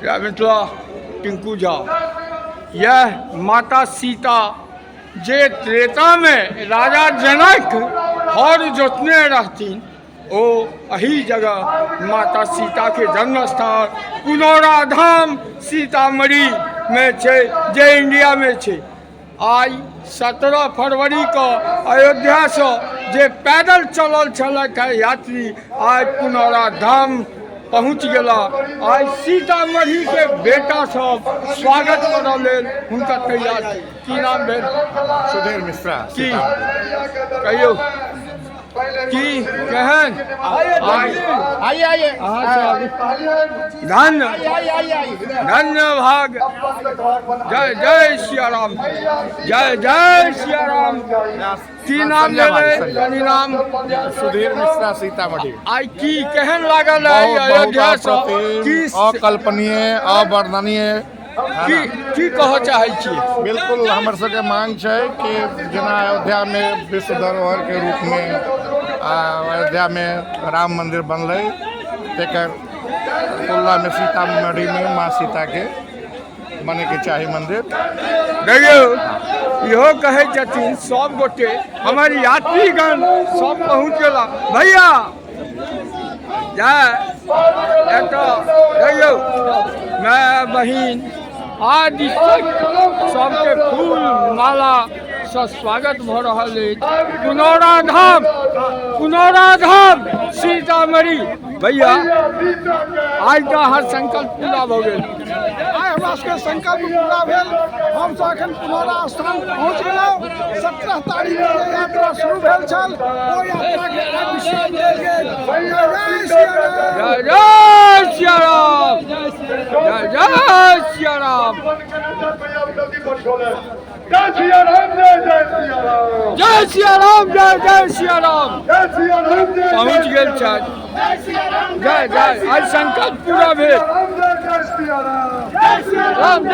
जय मिथिला। टिंकू झा। यह माता सीता जे त्रेतामे राजा जनक हर जोतने रहथिन, ओ एही जगह माता सीताके जन्म स्थान पुनौरा धाम सीतामढ़ीमे छै, जे इंडियामे छै। आइ 17 फरवरीके अयोध्यासँ जे पैदल चलल छलथि है यात्री, आइ पुनौरा धाम पहुँच गेला। आइ सीतामढ़ीके बेटा सब स्वागत करऽ लेल हुनका तैयार छै। की नाम भेल? सुधीर मिश्रा। की कहियौ, की केहन आइए आइए। अहाँ सब धन्य धन्य भाग। जय जय सियाराम, जय जय सियाराम। की नाम भेलै? कनि नाम? सुधीर मिश्रा, सीतामढ़ी। आइ की केहन लागल है बहुत बहुत अयोध्यासँ? अप्रतिम, की अकल्पनीय, अवर्णनीय। की की कहऽ चाहै छियै? बिल्कुल, हमर सबके मांग छै कि जेना अयोध्यामे विश्व धरोहरके रूपमे अयोध्यामे राम मंदिर बनलै, तेकर तुलनामे सीतामढ़ीमे माँ सीताके बनैके चाही मंदिर। देखियौ, इहो कहै छथिन सब गोटे। हमर यात्रीगण सब पहुँच गेला। भैया जय। एतऽ देखियौ, माय बहिन आदि सबके फूल माला सँ स्वागत भऽ रहल अछि। पुनौरा धाम, पुनौरा धाम सीतामढ़ी। भैया, आइ तऽ अहाँ संकल्प पूरा भऽ गेल। आइ हमरा सबके संकल्प पूरा भेल। हमसब एखन पुनौरा स्थान पहुँच गेलहुँ। 17 तारीख के यात्रा शुरू भेल छल, ओ यात्रा के आइ विश्राम देल गेल। जय सियाराम। जय जय सियाराम, जय जय सियाराम। जय सियाराम, जय जय सियाराम। जय सियाराम, जय जय सियाराम। जय सियाराम, जय पहुँच गेल छथि। जय जय। आइ संकल्प पूरा भेल। जय जय सियाराम। राम।